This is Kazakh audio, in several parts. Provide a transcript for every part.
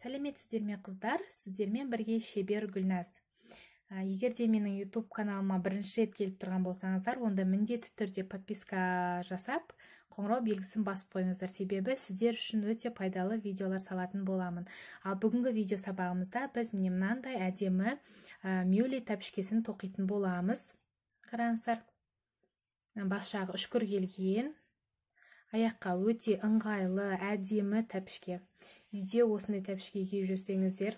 Сәлеметсіздер ме, қыздар? Сіздермен бірге шебер Гүлназ. Егер де менің YouTube каналыма бірінші рет келіп тұрған болсаңыздар, онда міндетті түрде подписка жасап, қоңырау белгісін басып қойыңыздар. Себебі сіздер үшін өте пайдалы видеолар салатын боламын. Ал бүгінгі видео сабағымызда біз міне мынандай әдемі мюли тәпішкесін тоқитын боламыз. Қараңыздар, бас жағы үшкір келген, аяққа өте ыңғайлы, әдемі тәпішке. Үйде осындай тәпішке киіп жүрсеңіздер,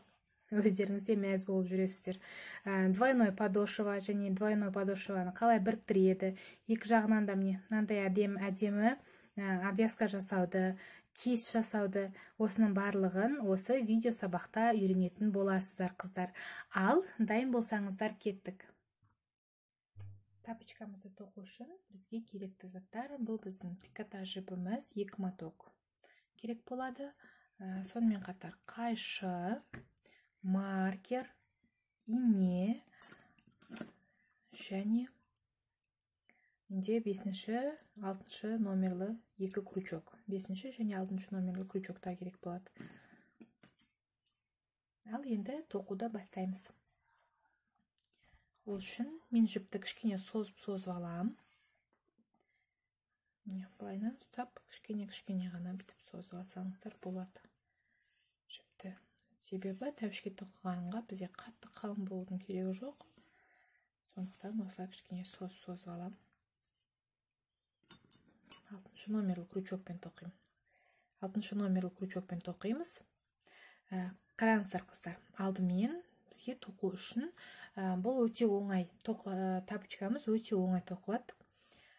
өздеріңіз де мәз болып жүресіздер. Двойной подошва және двойной подошваны қалай біріктіреді, екі жағынан да міне мынандай әдемі обвязка жасауды, киіз жасауды, осының барлығын осы видео сабақта үйренетін боласыздар, қыздар. Ал дайын болсаңыздар, кеттік. Тапочкамызды тоқу үшін бізге керекті заттар бұл біздің трикотаж жібіміз, 2 моток керек болады. Сонымен қатар қайшы, маркер, ине және менде 5-ші, 6-шы номерлі 2 крючок. 5-ші және 6-шы номерлі крючоктар керек болады. Ал енді тоқуды бастаймыз. Ол үшін мен жіпті кішкене созып-созып аламын. Міне, былайынан ұстап, кішкене-кішкене ғана бүйтіп созып алсаңыздар болады жіпті. Себебі тәпішке тоқығанға бізге қатты қалың болудың керегі жоқ. Сондықтан осылай кішкене созып-созып аламын. 6-шы номерлі крючокпен тоқимын. 6-шы номерлі крючокпен тоқимыз. Қараңыздар, қыздар, алдымен бізге тоқу үшін бұл өте оңай тапочкамыз өте оңай тоқылады.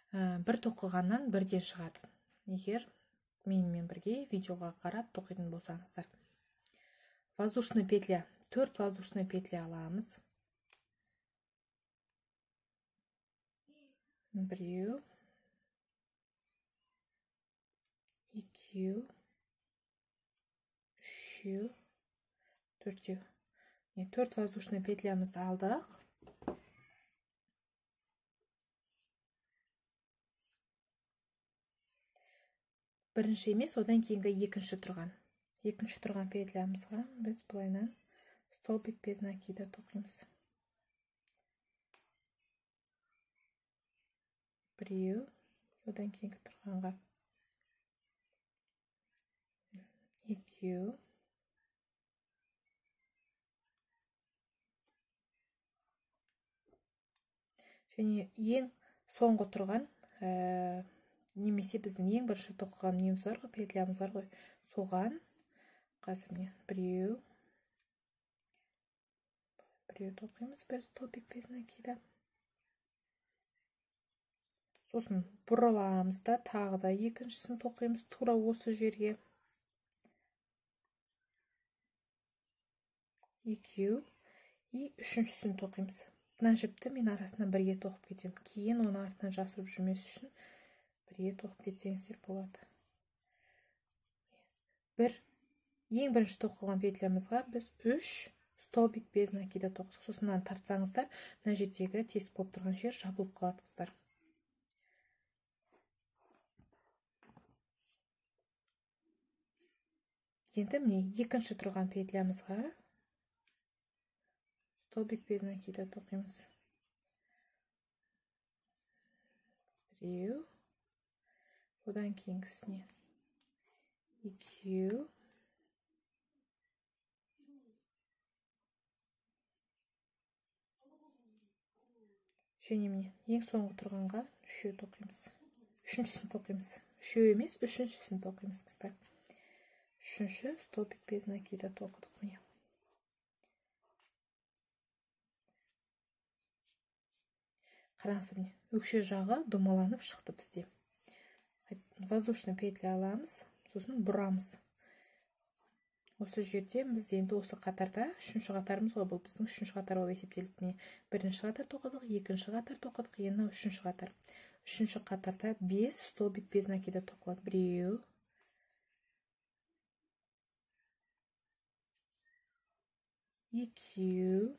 Бір тоқығаннан бірден шығады. Егер менімен бірге видеоға қарап тоқитын болсаңыздар. Воздушный петля, 4 воздушный петля аламыз. 1, 2, 3, 4. 4 воздушный петлямызды алдық. Бірінші емес, одан кейінгі екінші тұрған. Екінші тұрған петлямызға біз былайынан столбик без накида тоқимыз. Біреу, одан кейінгі тұрғанға екеу, және ең соңғы тұрған, немесе біздің ең бірінші тоқыған неміз бар ғой, петлямыз бар ғой, соған қазір міне біреу тоқимыз, бір столбик без накида. Сосын бұрыламыз да тағы да екіншісін тоқимыз тура осы жерге. Екеу и үшіншісін тоқимыз. Мына жіпті мен арасынан бірге тоқып кетемін. Кейін оны артынан жасырып жүрмес үшін бірге тоқып кетсеңіздер болады. Бір ең бірінші тоқылған петлямызға біз 3 столбик без накида тоқыдық. Сосын мынаны тартсаңыздар, мына жердегі тесік болып тұрған жер жабылып қалады, қыздар. Енді міне екінші тұрған петлямызға столбик без накида тоқимыз. Біреу, одан кейінгісіне екеу, және міне ең соңғы тұрғанға үшеу тоқимыз. Үшіншісін тоқимыз. Үшеу емес, үшіншісін тоқимыз, қыздар. Үшінші столбик без накида тоқыдық міне. Қараңыздар, міне өкше жағы домаланып шықты бізде. Воздушный петля аламыз, сосын бұрамыз. Осы жерде біз енді осы қатарда, үшінші қатарымыз ғой, бұл біздің үшінші қатар болып есептеледі. Міне бірінші қатар тоқыдық, екінші қатар тоқыдық, енді үшінші қатар. Үшінші қатарда 5 столбик без накида тоқылады. Біреу, екеу,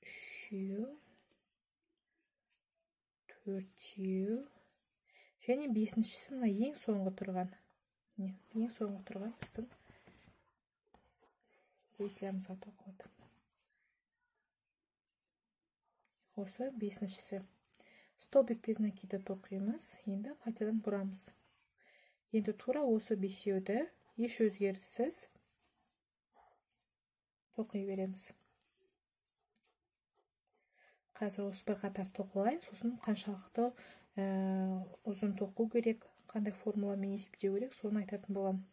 үшеу, төртеу және бесіншісі мына ең соңғы тұрған. Міне, ең соңғы тұрған біздің петлямызға тоқылады. Осы бесіншісі. Столбик без накида тоқимыз. Енді қайтадан бұрамыз. Енді тура осы бесеуді еш өзгеріссіз тоқи береміз. Қазір осы бір қатар тоқып алайын, сосын қаншалықты ұзын тоқу керек, қандай формуламен есептеу керек, соны айтатын боламын.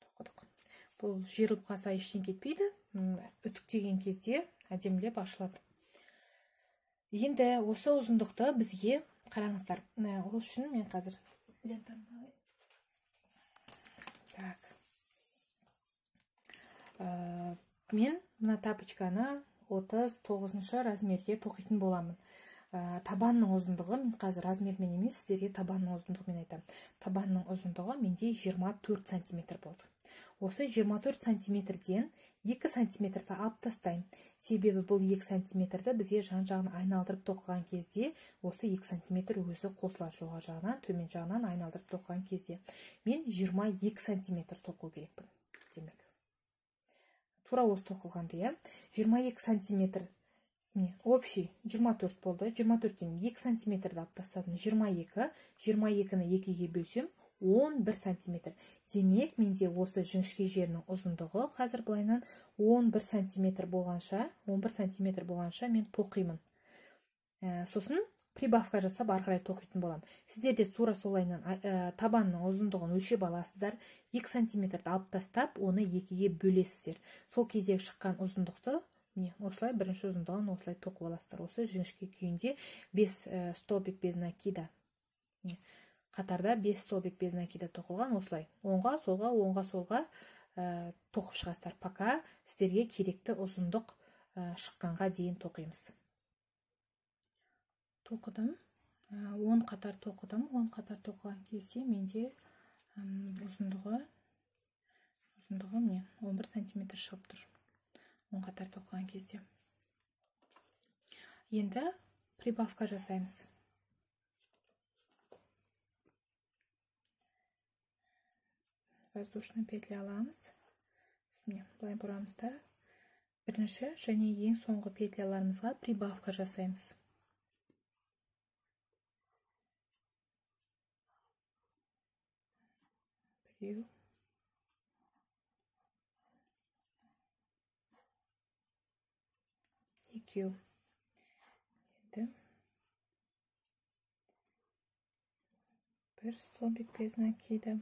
Тоқыдық. Бұл жиырылып қалса ештеңе кетпейді, үтіктеген кезде әдемілеп ашылады. Енді осы ұзындықты бізге қараңыздар. Ол үшін мен қазір лентамды алайын. Так. Мен мына тапочканы 39 размерге тоқитын боламын. Табанның ұзындығы, мен қазір размермен емес, сіздерге табанның ұзындығымен айтамын. Табанның ұзындығы менде 24 сантиметр болды. Осы 24 сантиметрден 2 сантиметрді алып тастаймын. Себебі бұл 2 сантиметрді бізге жан-жағын айналдырып тоқыған кезде, осы 2 сантиметр өзі қосылады жоғары жағынан, төмен жағынан айналдырып тоқыған кезде. Мен 22 сантиметр тоқу керекпін. Демек, тура осы тоқылғанды, иә? 22 сантиметр, міне, общий 24 болды. 24-тен 2 сантиметрді алып тастадым. 22, 22-ні 2-ге бөлсем, 11 сантиметр. Демек, менде осы жіңішке жерінің ұзындығы қазір былайынан 11 сантиметр болғанша, 11 сантиметр болғанша мен тоқимын. Сосын прибавка жасап ары қарай тоқитын боламын. Сіздер де тура солайынан табанның ұзындығын өлшеп аласыздар. 2 сантиметрді алып тастап, оны 2-ге бөлесіздер. Сол кездегі шыққан ұзындықты міне осылай бірінші ұзындығын осылай тоқып аласыздар. Осы жіңішке күйінде 5 столбик без накида. Міне, қатарда 5 столбик без накида тоқылған осылай. Оңға, солға, оңға, солға тоқып шығасыздар. Пока сіздерге керекті ұзындық шыққанға дейін тоқимыз. Тоқыдым. 10 қатар тоқыдым. 10 қатар тоқыған кезде менде ұзындығы міне 11 сантиметр шығып тұр. 10 қатар тоқыған кезде. Енді прибавка жасаймыз. Воздушный петля аламыз. Міне, былай бұрамыз да. Бірінші және ең соңғы петляларымызға прибавка жасаймыз. Біреу. Екеу. Енді бір столбик без накида.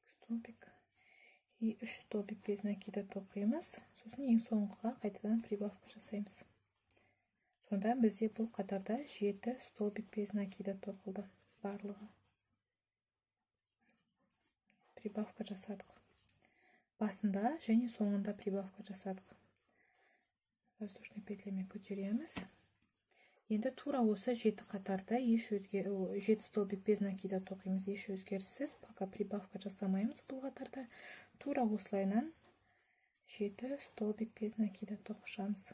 Екі столбик и 3 столбик без накида тоқимыз. Сосын ең соңғыға қайтадан прибавка жасаймыз. Сонда бізде бұл қатарда 7 столбик без накида тоқылды барлығы. Прибавка жасадық. Басында және соңында прибавка жасадық. Воздушный петлямен көтереміз. Енді тура осы 7 қатарда еш өзге 7 столбик без накида тоқимыз, еш өзгеріссіз, пока прибавка жасамаймыз бұл қатарда. Тура осылайынан 7 столбик без накида тоқып шығамыз.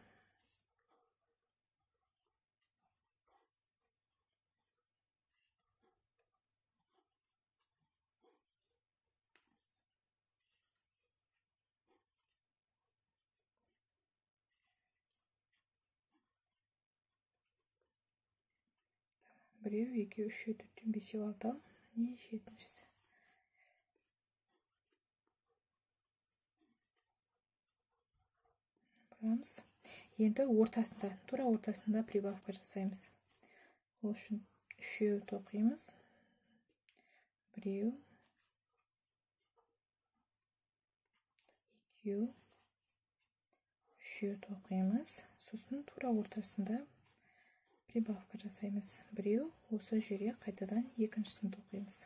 Біреу, екеу, үшеу, төртеу, бесеу, алтау, и жетіншісі. Бұрамыз. Енді ортасында, тура ортасында прибавка жасаймыз. Ол үшін үшеу тоқимыз. Біреу, екеу, үшеу тоқимыз. Сосын тура ортасында прибавка жасаймыз. Біреу, осы жерге қайтадан екіншісін тоқимыз.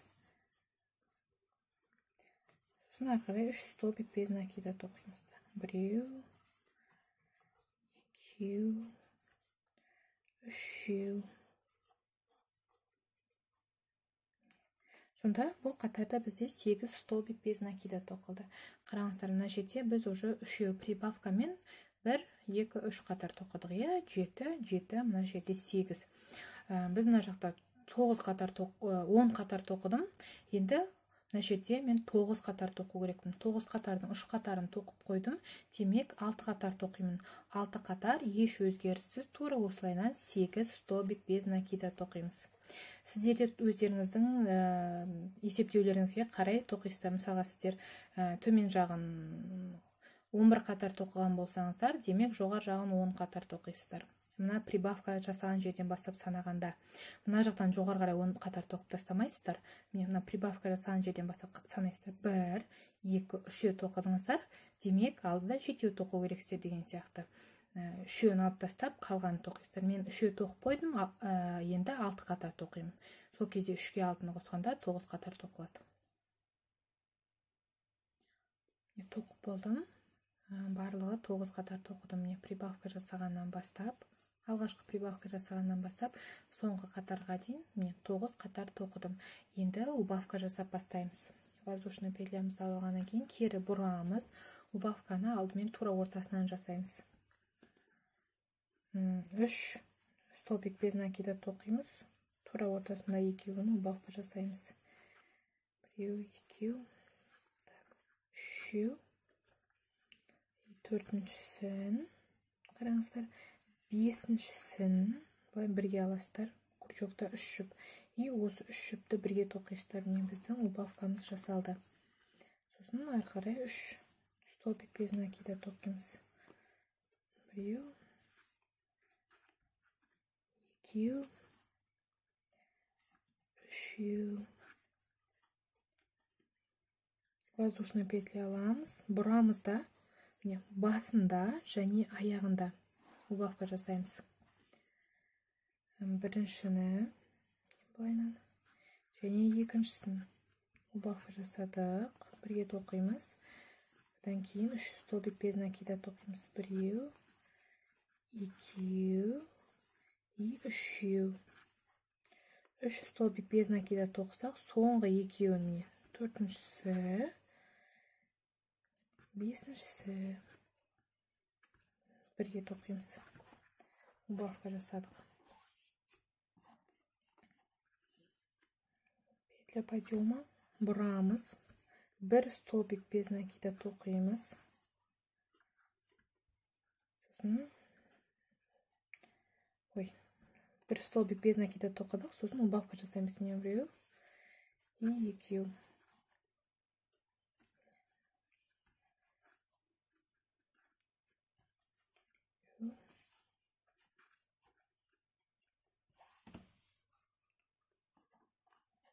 Сосын ары қарай 3 столбик без накида тоқимыз. Біреу, екеу, үшеу. Сонда бұл қатарда бізде 8 столбик без накида тоқылды. Қараңыздар, мына жерде біз уже үшеу прибавкамен 1, 2, 3 қатар тоқыдық, иә, 7, 7, мына жерде 8. Біз мына жақта 9 қатар 10 қатар тоқыдым. Енді мына жерде мен 9 қатар тоқу керекпін. 9 қатардың 3 қатарын тоқып қойдым. Демек 6 қатар тоқимын. 6 қатар еш өзгеріссіз тура осылайынан 8 столбик без накида тоқимыз. Сіздер де өздеріңіздің есептеулеріңізге қарай тоқисыздар. Мысалға, сіздер төмен жағын 11 қатар тоқыған болсаңыздар, демек жоғары жағын 10 қатар тоқисыздар. Мына прибавка жасаған жерден бастап санағанда, мына жақтан жоғары қарай 10 қатар тоқып тастамайсыздар. Міне, мына прибавка жасаған жерден бастап санайсыздар. 1, 2, 3 тоқыдыңыздар, демек алдыда 7 тоқу керексіздер деген сияқты. Үшеуін алып тастап, қалғанын тоқисыздар. Мен 3 тоқып қойдым, енді 6 қатар тоқимын. Сол кезде 3-ке 6-ны қосқанда 9 қатар тоқылады. Тоқып болдым. Барлығы 9 қатар тоқыдым. Міне, прибавка жасағаннан бастап, алғашқы прибавка жасағаннан бастап, соңғы қатарға дейін міне 9 қатар тоқыдым. Енді убавка жасап бастаймыз. Воздушный петлямызды алғаннан кейін кері бұрамыз. Убавканы алдымен тура ортасынан жасаймыз. 3 столбик без накида тоқимыз. Тура ортасында екеуін убавка жасаймыз. 1, 2, так, 3, 4-шісін, қараңыздар, 5-шісін былай бірге аласыздар. Крючокта 3 жұп. И осы 3 жұпты бірге тоқисыздар. Міне, біздің убавкамыз жасалды. Сосын ары қарай 3 столбик без накида тоқимыз. 1, 2, 3. Воздушный петля аламыз, бұрамыз да, міне, басында және аяғында убавка жасаймыз. Біріншіні былайынан және екіншісін убавка жасадық, бірге тоқимыз. Одан кейін 3 столбик без накида тоқимыз. 1, 2 и 3. 3 столбик без накида тоқысақ, соңғы екеуін, міне, 4-шісі, 5-шісі бірге тоқимыз. Убавка жасадық. Петля подъема, бұрамыз. 1 столбик без накида тоқимыз. Сосын ой, 1 столбик без накида тоқыдық, сосын убавка жасаймыз. Міне, 1 и 2.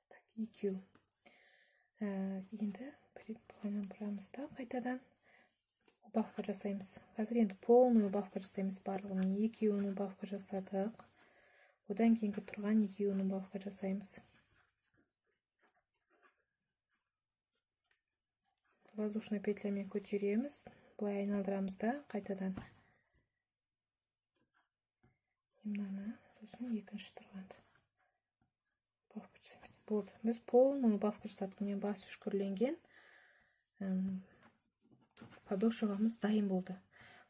Так, 2. Енді былайынан бұрамыз да, қайтадан убавка жасаймыз. Қазір енді полный убавка жасаймыз барлығын. Екеуін убавка жасадық. Одан кейінгі тұрған екеуін убавка жасаймыз. Воздушный петлямен көтереміз, былай айналдырамыз да, қайтадан мынаны, сосын екінші тұрғанды убавка жасаймыз. Болды, біз полный убавка жасадық. Міне, бас үшкірленген подошвамыз дайын болды.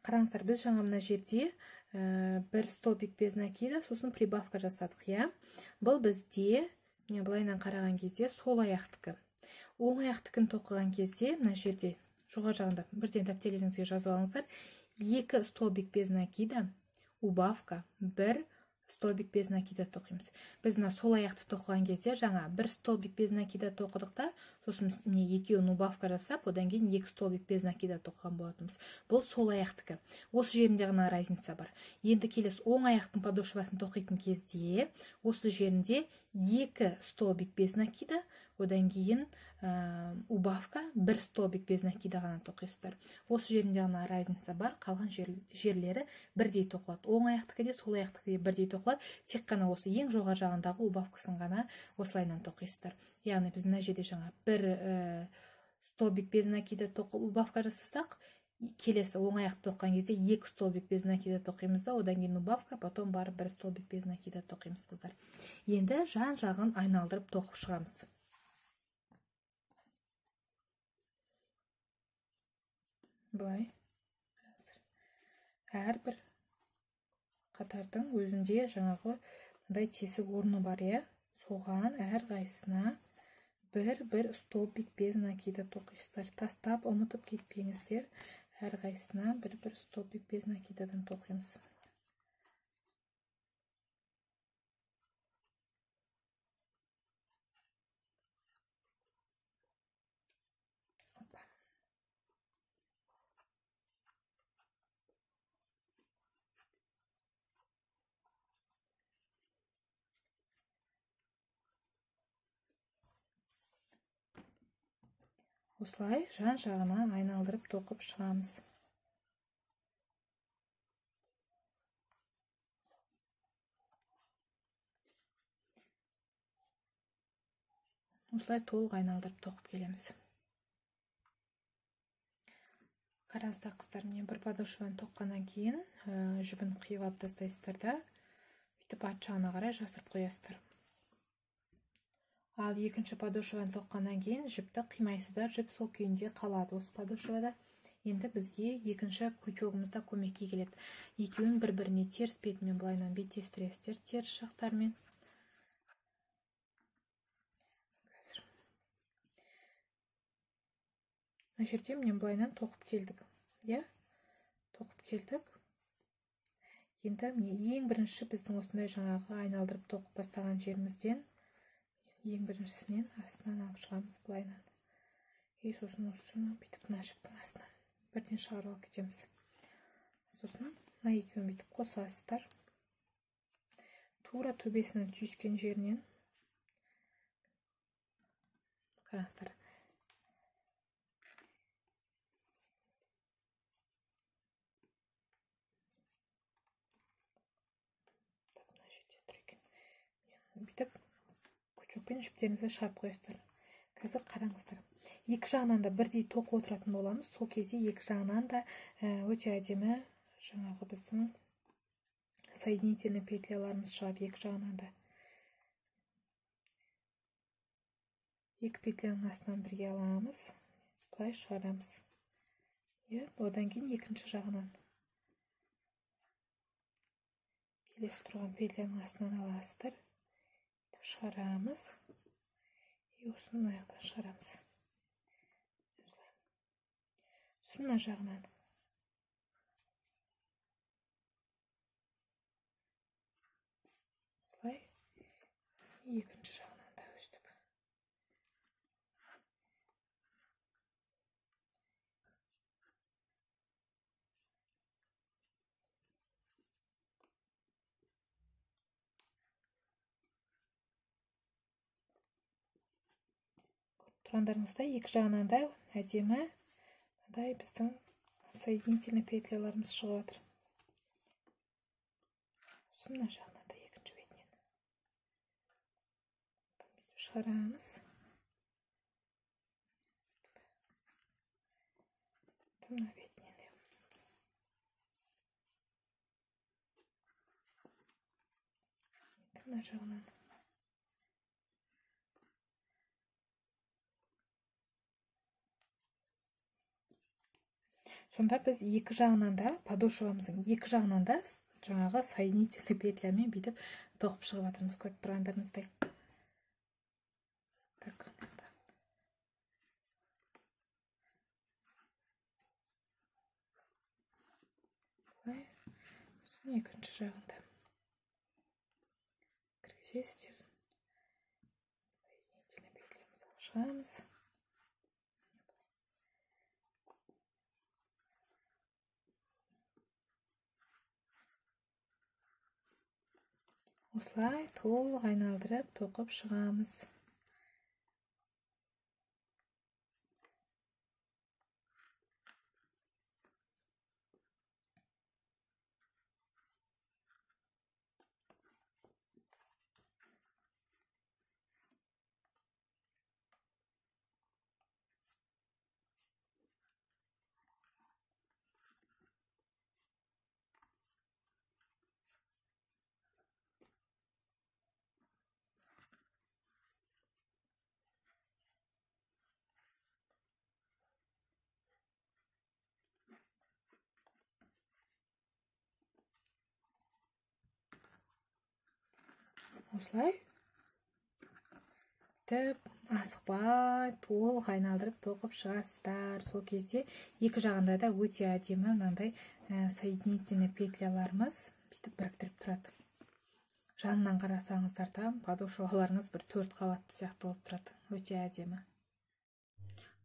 Қараңыздар, біз жаңа мына жерде 1 столбик без накида, сосын прибавка жасадық, иә. Бұл бізде, міне, былайынан қараған кезде сол аяқтікі. Оң аяқтікін тоқыған кезде мына жерде жоғары жағында бірден дәптерлеріңізге жазып алыңыздар. 2 столбик без накида, убавка, 1 столбик без накида тоқимыз. Біз мына сол аяқты тоқыған кезде жаңа 1 столбик без накида тоқыдық та, сосын міне екеуін убавка жасап, одан кейін 2 столбик без накида тоқыған болатынбыз. Бұл сол аяқтікі. Осы жерінде ғана разница бар. Енді келесі оң аяқтың подошвасын тоқитын кезде осы жерінде 2 столбик без накида, одан кейін убавка, 1 столбик без накида ғана тоқисыздар. Осы жерінде ғана разница бар, қалған жерлері бірдей тоқылады. Оң аяқтікі де, сол аяқтікі де бірдей тоқылады. Тек қана осы ең жоғары жағындағы убавкасын ғана осылайынан тоқисыздар. Яғни біз мына жерде жаңа 1 столбик без накида тоқып убавка жасасақ, келесі оң аяқты тоққан кезде 2 столбик без накида тоқимыз да, одан кейін убавка, потом барып 1 столбик без накида тоқимыз, қыздар. Енді жан жағын айналдырып тоқып шығамыз. Былай қараңыздар. Әрбір қатардың өзінде жаңағы мындай тесік орны бар, иә? Соған әрқайсысына бір-бір столбик без накида тоқисыздар. Тастап ұмытып кетпеңіздер. Әрқайсысына бір-бір столбик без накидадан тоқимыз. Осылай жан-жағына айналдырып тоқып шығамыз. Осылай толық айналдырып тоқып келеміз. Қараңыздар қыздар, міне бір подошваны тоққаннан кейін жібін қиып алып тастайсыздар да, бүйтіп арт жағына қарай жасырып қоясыздар. Ал екінші подошваны тоққаннан кейін жіпті қимайсыздар, жіп сол күйінде қалады осы подошвада. Енді бізге екінші крючогымыз да көмекке келеді. Екеуін бір-біріне теріс бетімен былайынан беттестіресіздер, теріс жақтарымен. Қазір. Мына жерде міне былайынан тоқып келдік, иә? Тоқып келдік. Енді міне ең бірінші біздің осындай жаңағы айналдырып тоқып бастаған жерімізден ең біріншісінен астынан алып шығамыз былайынан. И сосын осыны бүйтіп мына жіптің астынан бірден шығарып алып кетеміз. Сосын мына екеуін бүйтіп қосасыздар. Тура төбесінің түйіскен жерінен қараңыздар. Мына жерде тұр екен. Бүйтіп крючокпен жіптеріңізді шығарып қоясыздар. Қазір қараңыздар. Екі жағынан да бірдей тоқып отыратын боламыз. Сол кезде екі жағынан да өте әдемі жаңағы біздің соединительный петляларымыз шығады екі жағынан да. Екі петляның астынан бірге аламыз, былай шығарамыз. Иә, одан кейін екінші жағынан келесі тұрған петляның астынан аласыздар. Шығарамыз. И осыны мына жақтан шығарамыз. Сосын мына жағынан. Осылай. Екінші жағынан да өстіп. Тұрғандарыңызда екі жағынан да әдемі мындай біздің соединительный петляларымыз шығып жатыр. Сосын мына жағынан да екінші бетінен бүйтіп шығарамыз. Мына бетінен де. Мына жағынан. Сонда біз екі жағынан да, подошвамыздың екі жағынан да жаңағы соединительный петлямен бүйтіп тоқып шығып жатырмыз, көріп тұрғандарыңыздай. Так, былай, сосын екінші жағында кіргізесіздер. Соединительный петлямызды алып шығамыз. Осылай толық айналдырып тоқып шығамыз. Осылай бүйтіп асықпай толық айналдырып тоқып шығасыздар. Сол кезде екі жағында да өте әдемі мынандай соединительный петляларымыз бүйтіп біріктіріп тұрады. Жанынан қарасаңыздар да подошваларыңыз бір 4 қабатты сияқты болып тұрады. Өте әдемі.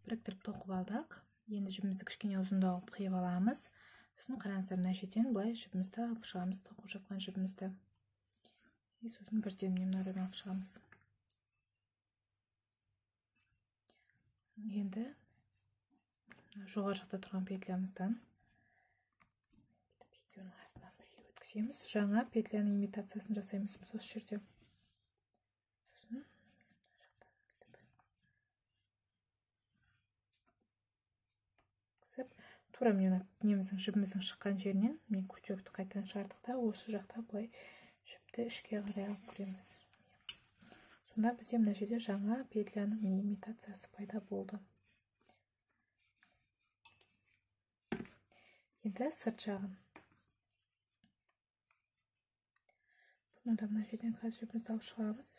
Біріктіріп тоқып алдық. Енді жібімізді кішкене ұзындау қылып қиып аламыз. Сосын қараңыздар, мына жерден былай жібімізді алып шығамыз, тоқып жатқан жібімізді. И сосын бірден мынадан алып шығамыз. Енді жоғары жақта тұрған петлямыздан бүйтіп екеуінің астынан бірге өткіземіз. Жаңа петляның имитациясын жасаймыз біз осы жерде. Сосын мына жақтан бүйтіп өткізіп, тура мына неміздің жібіміздің шыққан жерінен міне крючокты қайтадан шығардық та, осы жақта былай жіпті ішке қарай алып кіреміз. Сонда бізде мына жерде жаңа петляның имитациясы пайда болды. Енді сырт жағын. Бұны да мына жерден қазір жібімізді алып шығамыз.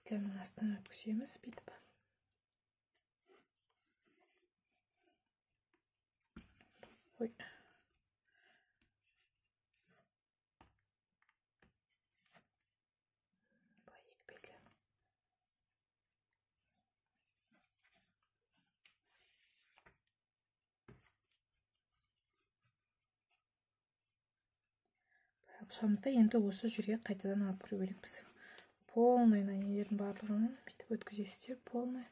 Петляның астынан өткіземіз бүйтіп. Ой. Былай екі петля. Алып шығамыз да, енді осы жерге қайтадан алып кіру керекпіз. Полный мына нелердің барлығынан бүйтіп өткізесіздер, полный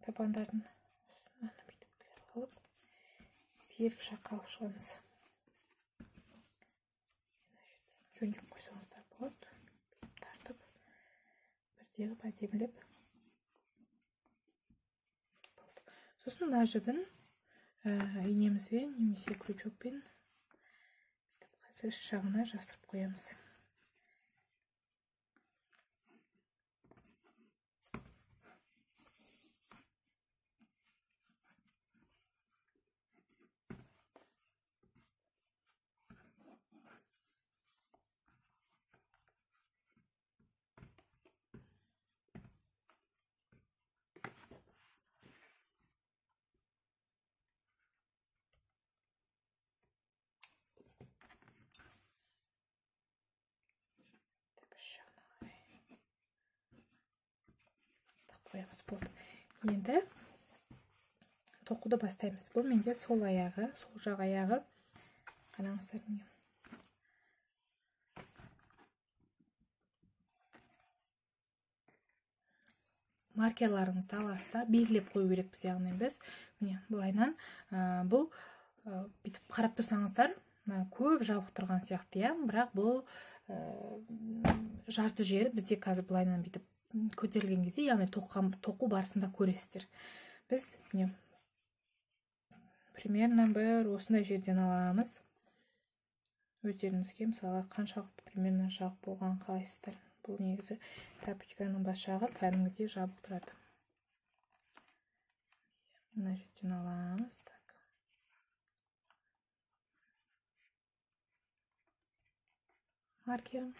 табандардың үстінен бүйтіп алып берік жаққа алып шығамыз. Жөндеп қойсаңыздар болады. Бүйтіп тартып, бірдей қылып әдемілеп. Болды. Сосын мына жібін инемізбен немесе крючокпен бүйтіп қазір іш жағына жасырып қоямыз. Қоямыз, болды. Енді тоқуды бастаймыз. Бұл менде сол аяғы, сол жақ аяғы. Қараңыздар міне. Маркерларыңызды аласыз да белгілеп қою керекпіз, яғни біз міне былайынан бұл бүйтіп қарап тұрсаңыздар көп жабық тұрған сияқты, иә, бірақ бұл жарты жері бізде қазір былайынан бүйтіп көтерілген кезде, яғни тоқу барысында көресіздер. Біз міне примерно бір осындай жерден аламыз. Өздеріңізге мысалға қаншалықты примерно жабық болған қалайсыздар. Бұл негізі тапочканың бас жағы кәдімгідей жабық тұрады. Мына жерден аламыз. Так. Маркерім.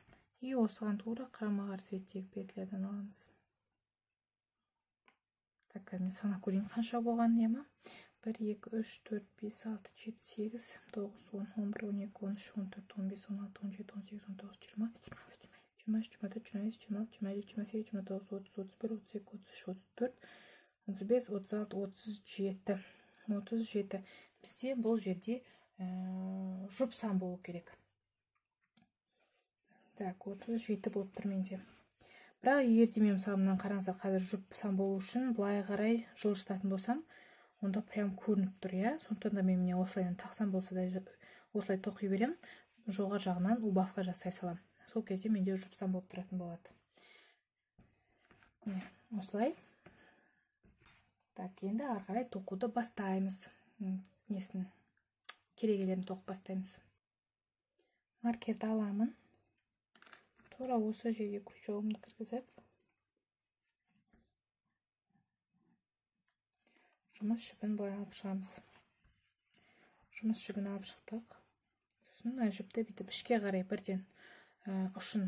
И осыған тура қарама-қарсы беттегі петлядан аламыз. Так, мен санап көрейін қанша болған ема. 1, 2, 3, 4, 5, 6, 7, 8, 9, 10, 11, 12, 13, 14, 15, 16, 17, 18, 19, 20, 23, 24, 25, 26, 27, 28, 29, 30, 31, 32, 33, 34, 35, 36, 37. 37. Бізде бұл жерде жұп сан болу керек. Так, 37 болып тұр менде. Бірақ егер де мен мысалы мынаны қараңыздар, қазір жұп сан болу үшін былай қарай жылжытатын болсам, онда прям көрініп тұр, иә. Сондықтан да мен міне осылай тақсам болса да осылай тоқи беремін, жоғары жағынан убавка жасай саламын. Сол кезде менде жұп сан болып тұратын болады. Міне, осылай. Так, енді ары қарай тоқуды бастаймыз. Несін, керегелерін тоқып бастаймыз. Маркерді аламын. Тура осы жерге крючогымды кіргізіп, Жұмыс жібін былай алып шығамыз. Жұмыс жібін алып шықтық. Сосын мына жіпті бүйтіп ішке қарай бірден ұшын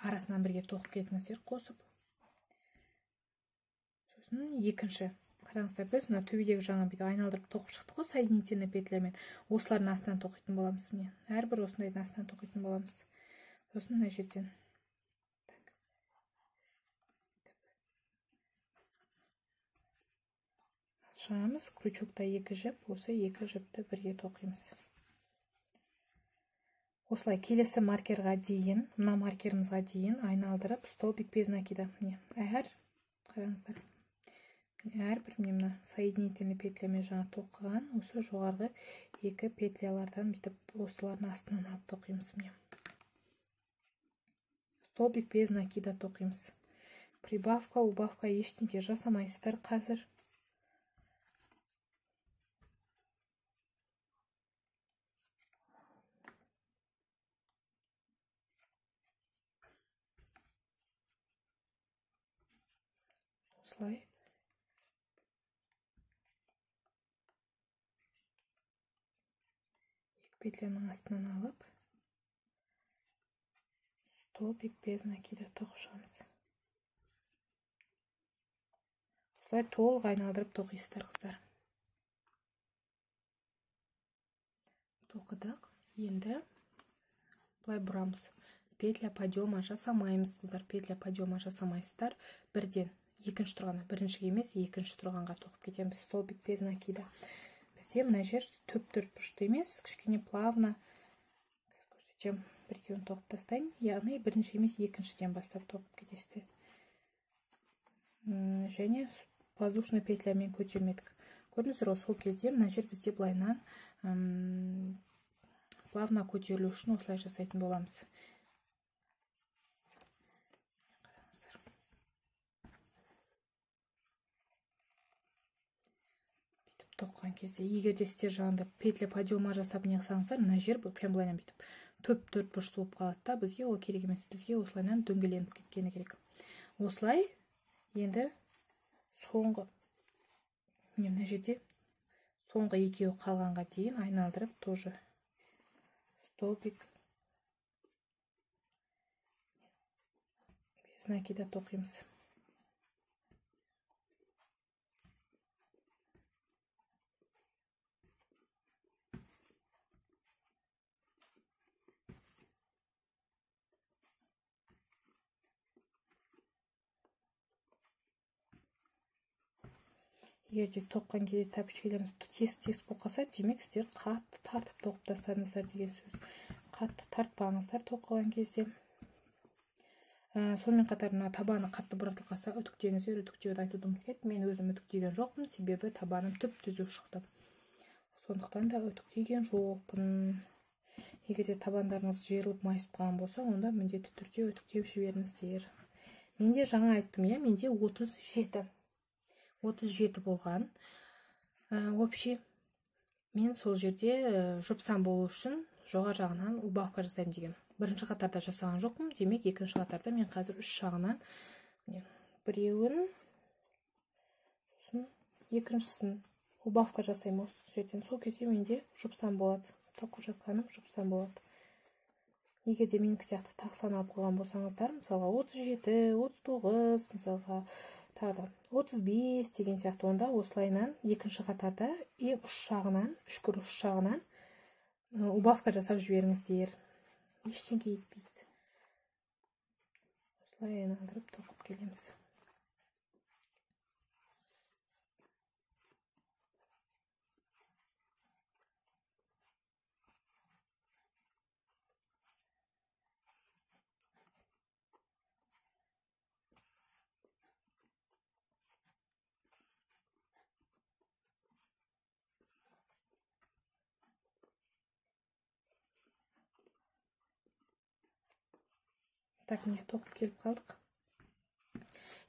арасынан бірге тоқып кетіңіздер, қосып. Сосын екінші, қараңыздар, біз мына төбедегі жаңа бүйтіп айналдырып тоқып шықтық қой соединительный петлямен. Осылардың астынан тоқитын боламыз. Міне, әрбір осындайдың астынан тоқитын боламыз. Сосын мына жерден так шығамыз. Крючокта екі жіп, осы екі жіпті бірге тоқимыз. Осылай келесі маркерға дейін, мына маркерімізға дейін айналдырып столбик без накида. Міне, әр, қараңыздар, әрбір міне мына соединительный петлямен жаңа тоқыған осы жоғарғы екі петлялардан бүйтіп осылардың астынан алып тоқимыз. Міне, столбик без накида тоқимыз. Прибавка, убавка ештеңе жасамайсыздар қазір. Осылай екі петляның астынан алып столбик без накида тоқып шығамыз. Осылай толық айналдырып тоқисыздар, қыздар. Тоқыдық. Енді былай бұрамыз. Петля подъема жасамаймыз, қыздар. Петля подъема жасамайсыздар. Бірден екінші тұрғанға, біріншіге емес, екінші тұрғанға тоқып кетеміз. Столбик без накида. Бізде мына жер төп төрт бұрышты емес, кішкене плавно. Қазір көрсетемін. Бір екеуін тоқып тастайын. Яғни бірінші емес, екіншіден бастап тоқып кетесіздер. Және воздушный петлямен көтермедік. Көрдіңіздер ғой, сол кезде мына жер бізде былайынан плавно көтерілу үшін осылай жасайтын боламыз. Қараңыздар. Бүйтіп тоққан кезде, егер де сіздер жаңағыдай петля подъема жасап не қылсаңыздар, мына жер прям былайынан бүйтіп төп төрт бұрышты болып қалады да, бізге ол керек емес, бізге осылайынан дөңгеленіп кеткені керек. Осылай енді соңғы, мына жерде соңғы екеуі қалғанға дейін айналдырып тоже столбик без накида тоқимыз. Егер де тоққан кезде тәпішкелеріңіз тесік-тесік болып қалса, демек сіздер қатты тартып тоқып тастадыңыздар деген сөз. Қатты тартпаңыздар тоқыған кезде. Сонымен қатар мына табаны қатты бұратылып қалса, үтіктеңіздер. Үтіктеуді айтуды ұмытып кеттім. Мен өзім үтіктеген жоқпын, себебі табаным түп-түзу шықты. Сондықтан да үтіктеген жоқпын. Егер де табандарыңыз жиырылып майысып қалған болса, онда міндетті түрде үтіктеп жіберіңіздер. Менде жаңа айттым, иә, менде 37. 37 болған. Общий мен сол жерде жұпсан болу үшін жоғары жағынан убавка жасаймын деген. Бірінші қатарда жасаған жоқпын, демек екінші қатарда мен қазір үш жағынан біреуін, сосын екіншісін убавка жасаймын осы жерден. Сол кезде менде жұпсан болады. Тоқып жатқаным жұпсан болады. Егер де менікі сияқты тақсан алып қойған болсаңыздар, мысалға 37, 39, мысалға тағы да 35 деген сияқты, онда осылайынан екінші қатарда ең ұш жағынан, үшкір ұш жағынан убавка жасап жіберіңіздер. Ештеңе етпейді. Осылай айналдырып тоқып келеміз. Так, міне тоқып келіп қалдық.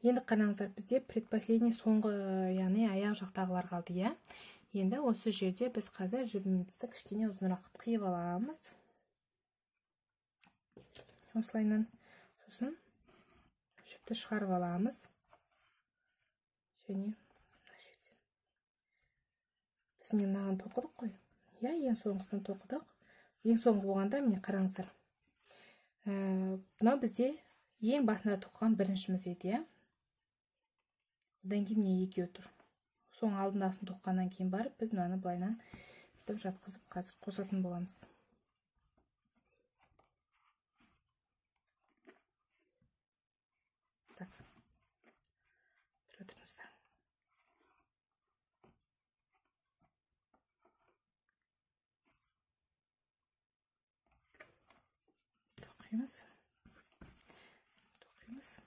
Енді қараңыздар, бізде предпоследний соңғы, яғни аяқ жақтағылар қалды, иә. Енді осы жерде біз қазір жібімізді кішкене ұзынырақ қылып қиып аламыз. Осылайынан сосын жіпті шығарып аламыз. Және мына жерден. Біз міне мынаған тоқыдық қой. Иә, ең соңғысын тоқыдық. Ең соңғы болғанда міне қараңыздар. Мынау бізде ең басында тоқыған біріншіміз еді, иә. Одан кейін міне екеуі тұр. Соң алдындағысын тоқығаннан кейін барып біз мынаны былайынан бүйтіп жатқызып қазір қосатын боламыз. Так. Тұра тұрыңыздар. Тоқимыз. Тоқимыз.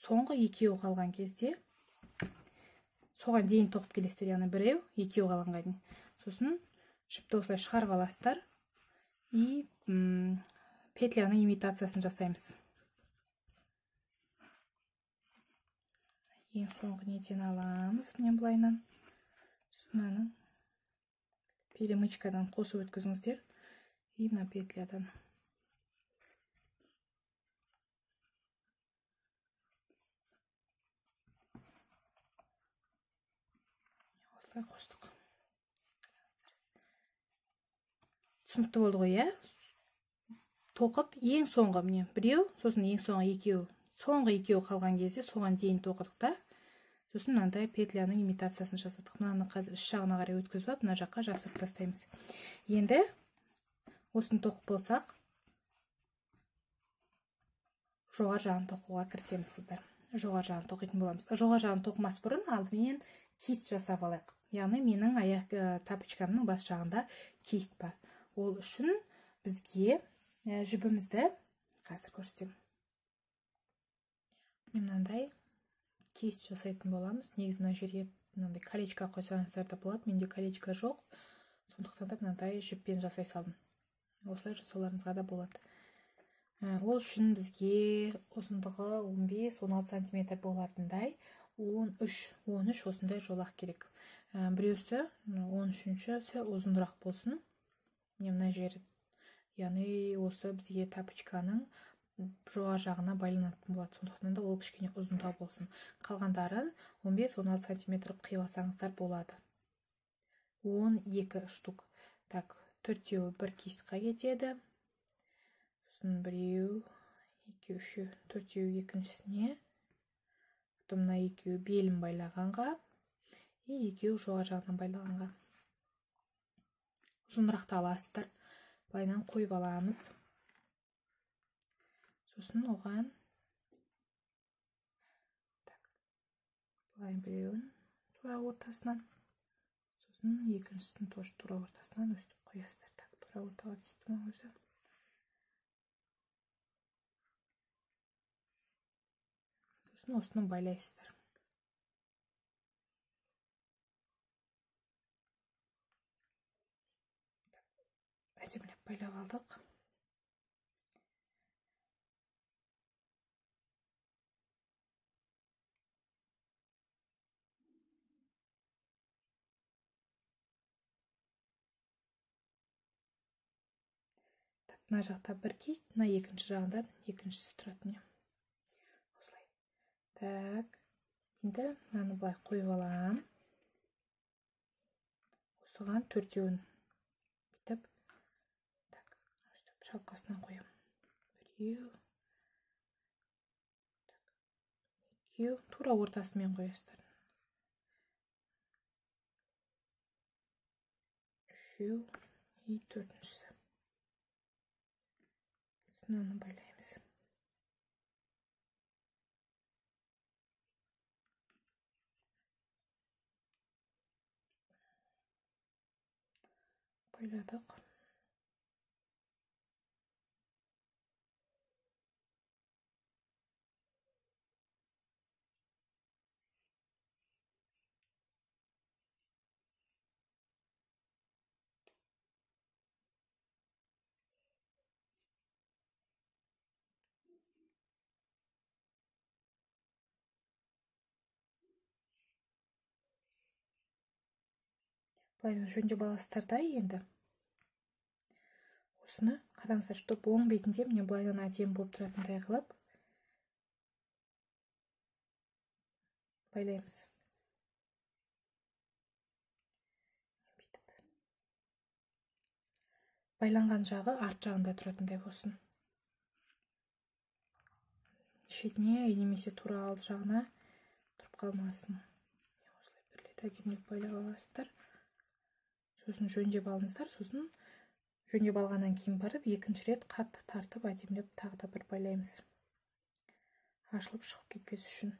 Соңғы екеуі қалған кезде соған дейін тоқып келесіздер, яғни біреу, екеуі қалғанға дейін. Сосын жіпті осылай шығарып аласыздар и петляның имитациясын жасаймыз. Ең соңғы неден аламыз, міне былайынан. Сосын мынаның перемычкадан қосып өткізіңіздер и мына петлядан. Осылай қостық. Түсінікті болды ғой, иә? Тоқып ең соңғы міне біреу, сосын ең соңғы екеу. Соңғы екеу қалған кезде соған дейін тоқыдық та. Сосын мынандай петляның имитациясын жасадық. Мынаны қазір іш жағына қарай өткізіп алып, мына жаққа жасырып тастаймыз. Енді осыны тоқып болсақ, жоғары жағын тоқуға кірісеміз, қыздар. Жоғары жағын тоқитын боламыз. Жоғары жағын тоқымас бұрын алдымен кисть жасап алайық. Яғни менің аяқ тапочкамның бас жағында кисть бар. Ол үшін бізге жібімізді қазір көрсетемін. Мен мынандай кисть жасайтын боламыз. Негізі мына жерге мынандай колечко қойсаңыздар да болады. Менде колечко жоқ. Сондықтан да мынандай жіппен жасай салдым. Осылай жасауларыңызға да болады. Ол үшін бізге ұзындығы 15-16 сантиметр болатындай 13 осындай жолақ керек. Біреусі 13-шісі ұзынырақ болсын. Міне мына жер, яғни осы бізге тапочканың жоғары жағына байланатын болады. Сондықтан да ол кішкене ұзындау болсын. Қалғандарын 15-16 сантиметр қиып алсаңыздар болады. 12 штук. Так, төртеуі бір кистқа кетеді. Сосын біреу, екеу, үшеу, төртеуі екіншісіне. Потом мына екеуі белін байлағанға и екеуі жоғары жағынан байлағанға. Ұзынырақты аласыздар. Былайынан қойып аламыз. Сосын оған так, былай біреуін тура ортасынан, сосын екіншісін тоже тура ортасынан өстіп қоясыздар. Так, тура ортаға түсті ма өзі? Сосын осыны байлайсыздар. Әдемілеп байлап алдық. Так, мына жақта бір кисть, мына екінші жағында екіншісі тұрады. Осылай. Так, енді мынаны былай қойып аламын. Осыған төртеуін бүйтіп так, өстіп шалқасынан қоямын. Біреу, так, екеу, тура ортасымен қоясыздар. Үшеу и төртіншісі. Мынаны байлаймыз. Bayladık. Былайдан жөндеп аласыздар да енді. Осыны қараңыздар, чтобы оң бетінде міне былайдан әдемі болып тұратындай қылып байлаймыз. Бүйтіп. Байланған жағы арт жағында тұратындай болсын. Шетіне немесе тура алды жағына тұрып қалмасын. Осылай бір рет әдемілеп байлап аласыздар. Сосын жөндеп алыңыздар. Сосын жөндеп алғаннан кейін барып екінші рет қатты тартып әдемілеп тағы да бір байлаймыз. Ашылып шығып кетпес үшін.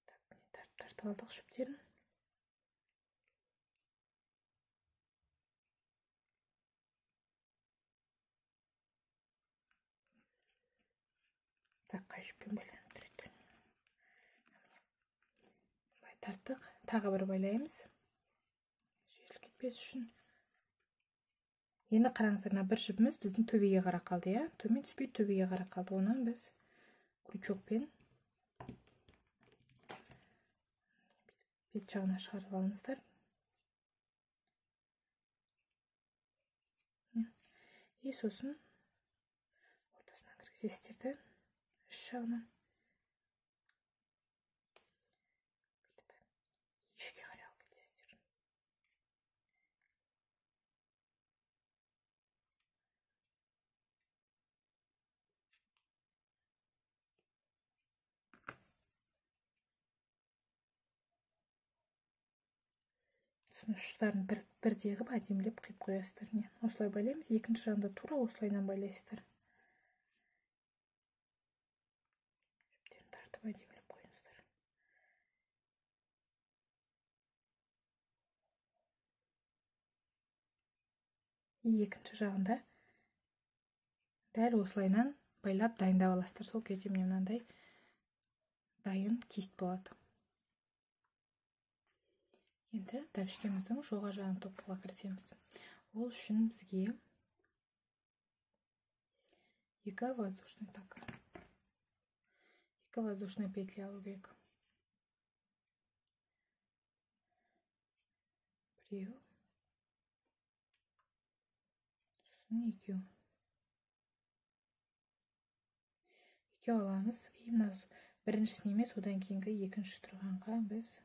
Так, міне тартып алдық жіптерін. Так, қай жіппен байланып тұр екен? Былай тарттық, тағы бір байлаймыз. Шешіліп кетпес үшін. Енді қараңыздар, мына бір жібіміз біздің төбеге қарай қалды, иә? Төмен түспей төбеге қарай қалды. Оны біз крючокпен бет жағына шығарып алыңыздар. И сосын ортасына кіргізесіздер де, үш жағынан бүйтіп ішке қарай алып кетесіздер. Сосын ұштарын бірдей қылып әдемілеп қиып қоясыздар. Міне, осылай байлаймыз. Екінші жағында тура осылайынан байлайсыздар. Жіптерін тартып әдемілеп қойыңыздар. Екінші жағында дәл осылайынан байлап дайындап аласыздар. Сол кезде міне мынандай дайын кисть болады. Енді тәпішкеміздің жоға жағын тоқуға кірісеміз. Ол үшін бізге екі воздушный петли алу керек. Біреу, сосын екеу. Екеу аламыз. И мына біріншісін емес, одан кейінгі екінші тұрғанға біз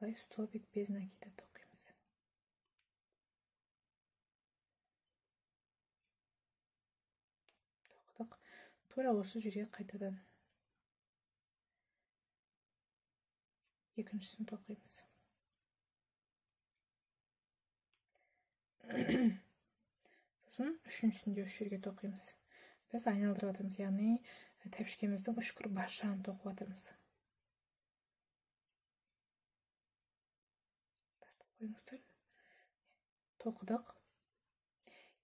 былай столбик без накида тоқимыз. Тоқыдық. Тура осы жерге қайтадан екіншісін тоқимыз. Сосын үшіншісін де осы жерге тоқимыз. Біз айналдырып жатырмыз, яғни тәпішкеміздің үшкір бас жағын тоқып жатырмыз. Қойыңыздар. Тоқыдық.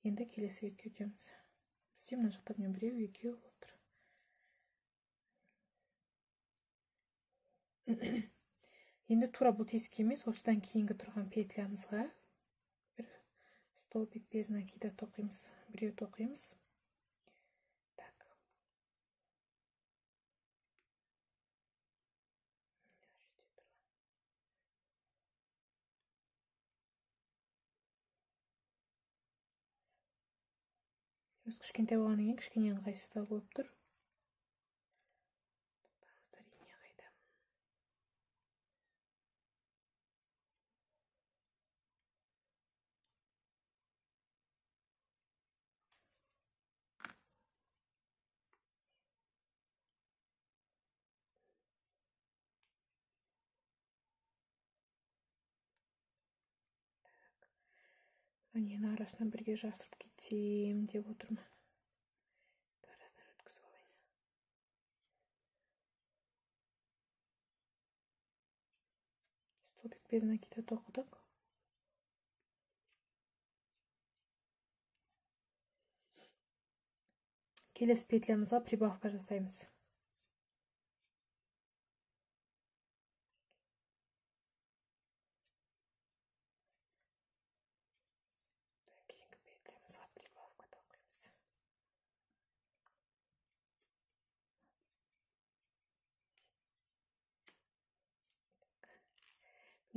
Енді келесі бетке өтеміз. Бізде мына жақта міне біреу, екеу болып тұр. Енді тура бұл тесік емес, осыдан кейінгі тұрған петлямызға бір столбик без накида тоқимыз. Біреу тоқимыз. Так. Өз кішкентай болғаннан кейін кішкене ыңғайсыздау болып тұр. Тоқтаңыздар, ине қайда? Нені арасынан бірге жасырып кетсем деп отырмын. Арасынан өткізіп алайын. Столбик без накида тоқыдық. Келесі петлямызға прибавка жасаймыз.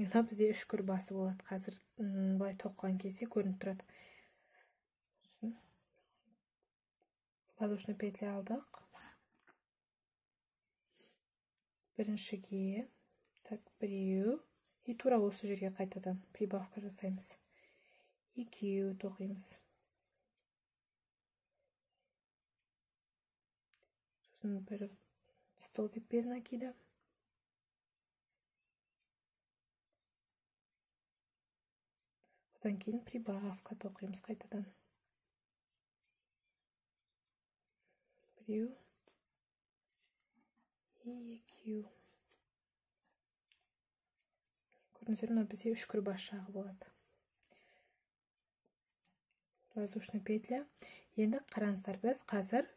Мына бізде үшкір басы болады. Қазір былай тоқыған кезде көрініп тұрады. Сосын воздушный петля алдық. Біріншіге, так, біреу, и тура осы жерге қайтадан прибавка жасаймыз. Екеу тоқимыз. Сосын бір столбик без накида. Одан кейін прибавка тоқимыз қайтадан. Біреу, екеу. Көрдіңіздер, мынау бізде үшкір бас жағы болады. Воздушный петля. Енді қараңыздар, біз қазір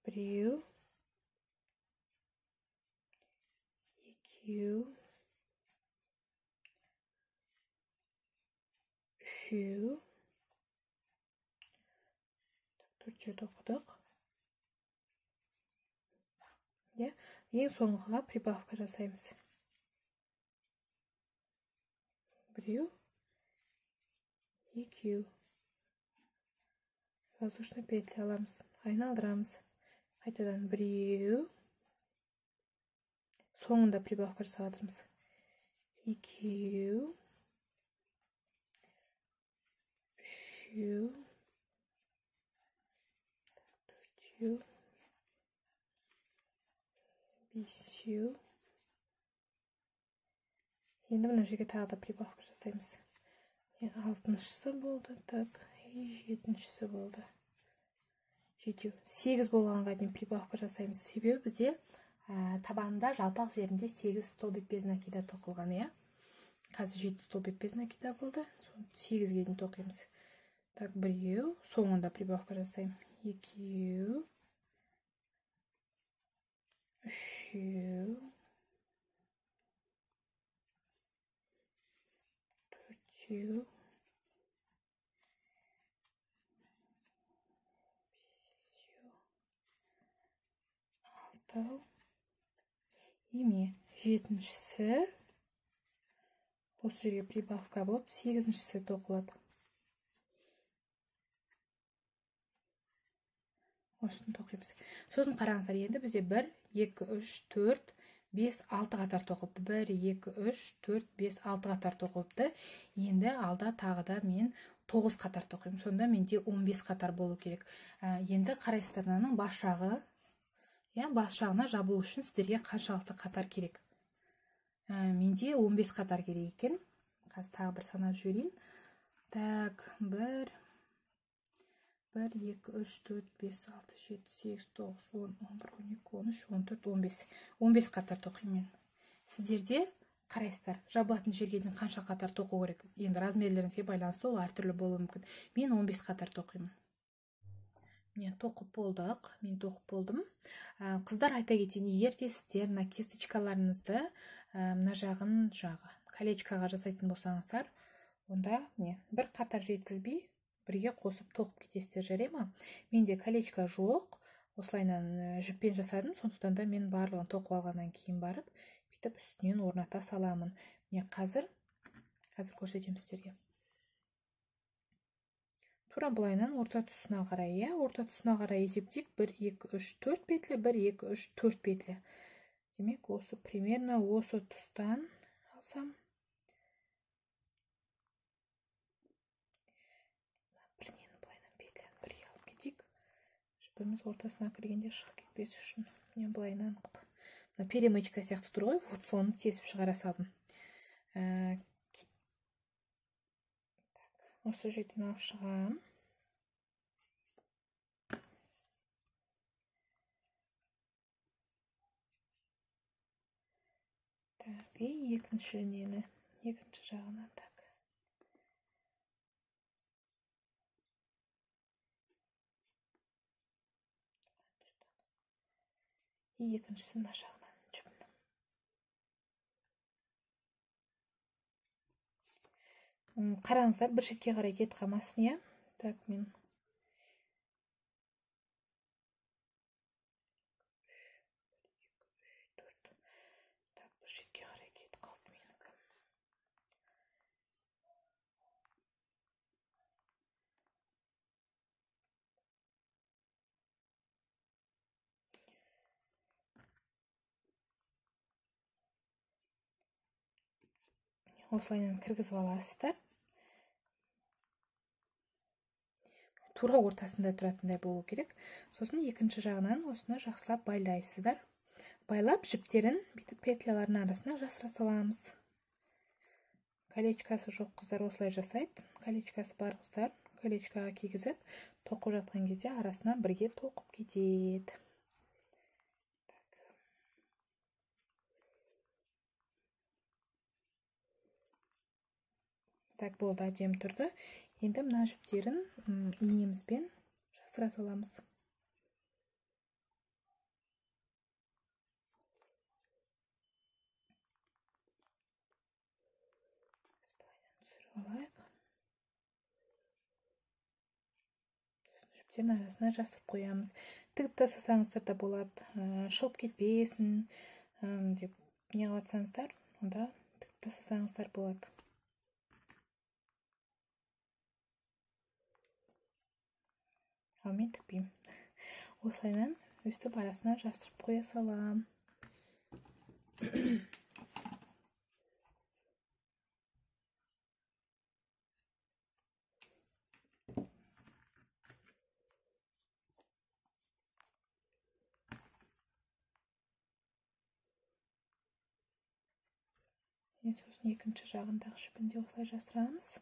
біреу, екеу, үшеу, төртеу тоқыдық. Иә, ең соңғыға прибавка жасаймыз. Біреу, екеу. Воздушный петля аламыз, айналдырамыз. Қайтадан біреу. Соңында прибавка жасап жатырмыз. Екеу, үшеу, төртеу, бесеу. Енді мына жерге тағы да прибавка жасаймыз. Алтыншысы болды, так, жетіншісі болды. Жетеу. 8 болғанға дейін прибавка жасаймыз. Себебі бізде табанында жалпақ жерінде 8 столбик без накида тоқылған, иә. Қазір 7 столбик без накида болды. 8-ге дейін тоқимыз. Так, біреу, соңында прибавка жасаймын. Екеу, үшеу, төртеу, бесеу, алтау. И міне жетіншісі осы жерге прибавка болып, сегізіншісі тоқылады. Осыны тоқимыз. Сосын қараңыздар, енді бізде 1, 2, 3, 4, 5, 6 қатар тоқылыпты. 1, 2, 3, 4, 5, 6 қатар тоқылыпты. Енді алда тағы да мен 9 қатар тоқимын. Сонда менде 15 қатар болу керек. Енді қарайсыздар, мынаның бас жағы, иә, бас жағына жабылу үшін сіздерге қаншалықты қатар керек? Менде 15 қатар керек екен. Қазір тағы бір санап жіберейін. Так, 1, 1, 2, 3, 4, 5, 6, 7, 8, 9, 10, 11, 12, 13, 14, 15. 15 қатар тоқимын мен. Сіздерде қарайсыздар, жабылатын жерге дейін қанша қатар тоқу керек? Енді размерлеріңізге байланысты ол әртүрлі болуы мүмкін. Мен 15 қатар тоқимын. Міне, тоқып болдық. Мен тоқып болдым. Қыздар, айта кетейін, егер де сіздер мына кисточкаларыңызды мына жағын жағы колечкаға жасайтын болсаңыздар, онда міне бір қатар жеткізбей бірге қосып тоқып кетесіздер, жарай ма? Менде колечко жоқ, осылайынан жіппен жасадым, сондықтан да мен барлығын тоқып алғаннан кейін барып бүйтіп үстінен орната саламын. Мен қазір көрсетемін сіздерге. Тура былайынан орта тұсына қарай, иә, орта тұсына қарай есептейік. 1, 2, 3, 4 петля, 1, 2, 3, 4 петля. Демек, осы примерно осы тұстан алсам, жіпіміз ортасына кіргенде шығып кетпес үшін міне былайынан қып, мына перемычка сияқты тұр ғой, вот соны тесіп шығара салдым. Так, осы жерден алып шығамын. Так, и екінші нені, екінші жағынан, так. И екіншісін мына жағынан жібін. Қараңыздар, бір шетке қарай кетіп қалмасын, иә. Так, мен 3, 1, 2, 3, 4. Так, бір шетке қарай кетіп қалды менікі. Осылайынан кіргізіп аласыздар. Тура ортасында тұратындай болу керек. Сосын екінші жағынан осыны жақсылап байлайсыздар. Байлап жіптерін бүйтіп петлялардың арасына жасыра саламыз. Колечкасы жоқ қыздар осылай жасайды. Колечкасы бар қыздар колечкаға кигізіп тоқып жатқан кезде арасынан бірге тоқып кетеді. Так, болды, әдемі тұрды. Енді мына жіптерін инемізбен жасыра саламыз. Түсіріп алайық. Сосын жіптердің арасына жасырып қоямыз. Тігіп тастасаңыздар да болады, шығып кетпесін деп не қылып, онда тігіп тастасаңыздар болады. Ал мен тікпеймін. Осылайынан өстіп арасына жасырып қоя салам. Сосын екінші жағындағы жіпін де осылай жасырамыз.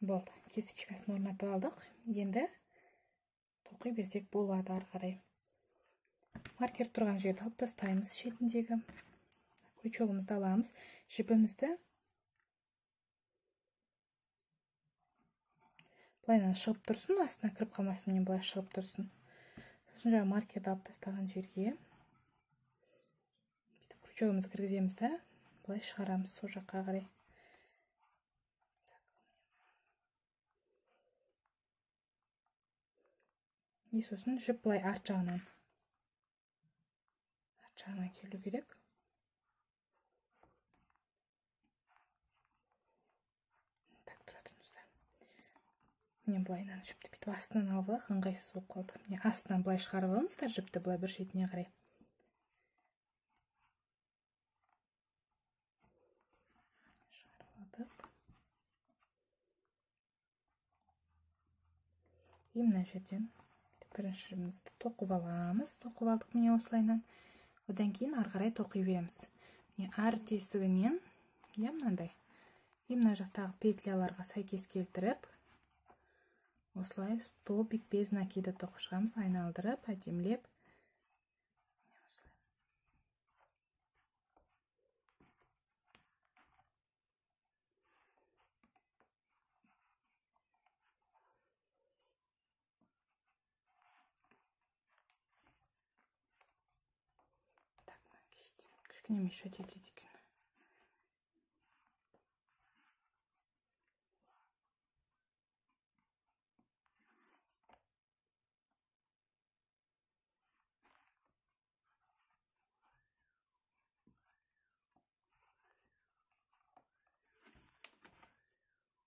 Болды, кисточкасын орнатып алдық. Енді тоқи берсек болады ары қарай. Маркер тұрған жерді алып тастаймыз, шетіндегі крючогымызды аламыз, жіпімізді былайынан шығып тұрсын, астына кіріп қалмасын, міне былай шығып тұрсын. Сосын жаңа маркерді алып тастаған жерге бүйтіп крючогымызды кіргіземіз да, былай шығарамыз сол жаққа қарай. И сосын жіп былай арт жағынан келу керек. Так, тұра тұрыңыздар. Міне былайынан жіпті бүйтіп астынан алып алайық, ыңғайсыз болып қалды. Міне астынан былай шығарып алыңыздар жіпті былай бір шетіне қарай. Шығарып алдық. И мына жерден бірінші жібімізді тоқып аламыз. Тоқып алдық міне осылайынан. Одан кейін ары қарай тоқи береміз. Міне әр тесігінен, иә, мынандай. И мына жақтағы петляларға сәйкес келтіріп, осылай столбик без накида тоқып шығамыз, айналдырып, әдемілеп. Кішкене мешать етеді екен.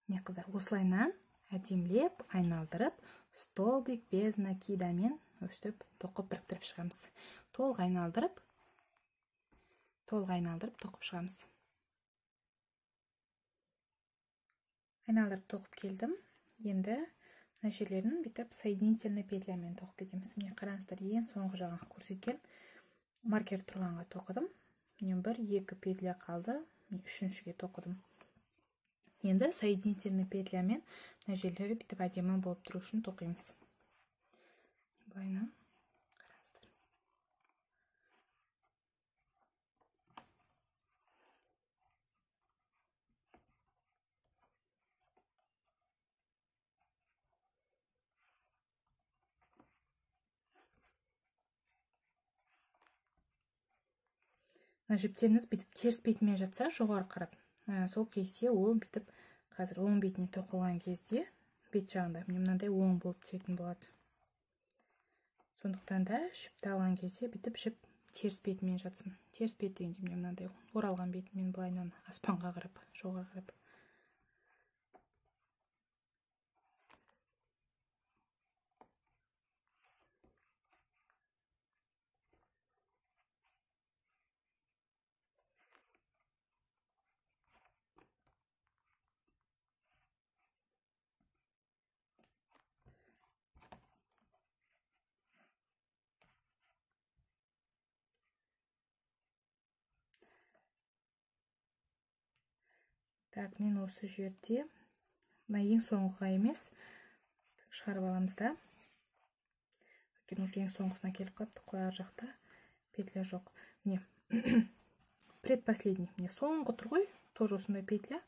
Міне қыздар, осылайынан әдемілеп айналдырып, столбик без накидамен өстіп тоқып біріктіріп шығамыз. Толық айналдырып тоқып шығамыз. Айналдырып тоқып келдім. Енді мына жерлерін бүйтіп соединительный петлямен тоқып кетеміз. Міне қараңыздар, ең соңғы жағын көрсеткен маркер тұрғанға тоқыдым. Міне 1-2 петля қалды. Міне үшіншіге тоқыдым. Енді соединительный петлямен мына жерлері бүйтіп әдемі болып тұру үшін тоқимыз. Былайынан қараңыздар. Мына жіптеріңіз бүйтіп теріс бетімен жатса, жоғары қарап, сол кезде ол бүйтіп Қазір оң бетіне тоқылған кезде бет жағында міне мынандай оң болып түсетін болады. Сондықтан да жіпті алған кезде бүйтіп жіп теріс бетімен жатсын. Теріс бет дегенде міне мынандай оралған бетімен былайынан аспанға қарап, жоғары қарап. Так, мен осы жерде мына ең соңғыға емес шығарып аламыз да. Өйткені уже ең соңғысына келіп қалыпты, қой ар жақта петля жоқ. Міне предпоследний, міне соңғы тұр ғой, тоже осындай петля.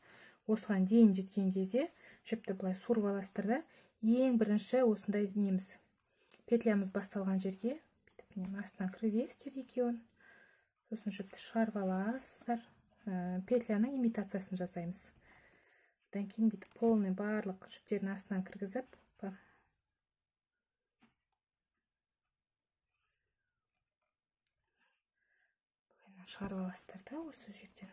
Осыған дейін жеткен кезде жіпті былай суырып аласыздар да, ең бірінші осындай неміз петлямыз басталған жерге бүйтіп міне астына кіргізесіздер екеуін. Сосын жіпті шығарып аласыздар. Петляның имитациясын жасаймыз. Одан кейін бүйтіп полный барлық жіптердің астынан кіргізіп, былайынан шығарып аласыздар да осы жерден.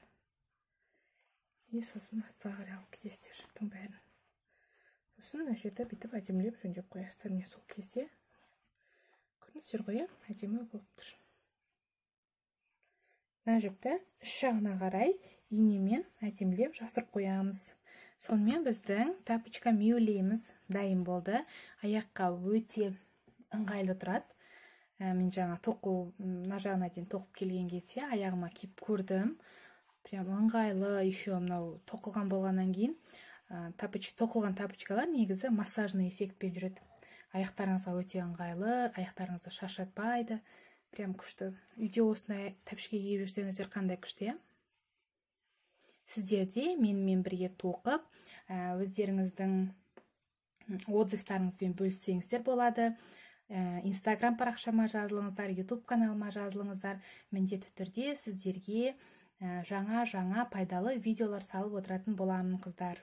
И сосын астыға қарай алып кетесіздер жіптің бәрін. Сосын мына жерді бүйтіп әдемілеп жөндеп қоясыздар. Міне сол кезде көрдіңіздер ғой, әдемі болып тұр. Мына жіпті үш жағына қарай инемен әдемілеп жасырып қоямыз. Сонымен біздің тапочка мюлейіміз дайын болды. Аяққа өте ыңғайлы тұрады. Мен жаңа тоқу мына жағына дейін тоқып келген кезде аяғыма киіп көрдім. Прям ыңғайлы. Еще мынау тоқылған болғаннан кейін тоқылған тапочкалар негізі массажный эффектпен жүреді. Аяқтарыңызға өте ыңғайлы, аяқтарыңызды шаршатпайды. Прям күшті. Үйде осындай тәпішке киіп жүрсеңіздер қандай күшті, иә? Сіздер де менімен бірге тоқып, өздеріңіздің отзывтарыңызбен бөліссеңіздер болады. Инстаграм парақшама жазылыңыздар, YouTube каналыма жазылыңыздар. Міндетті түрде сіздерге жаңа-жаңа пайдалы видеолар салып отыратын боламын, қыздар.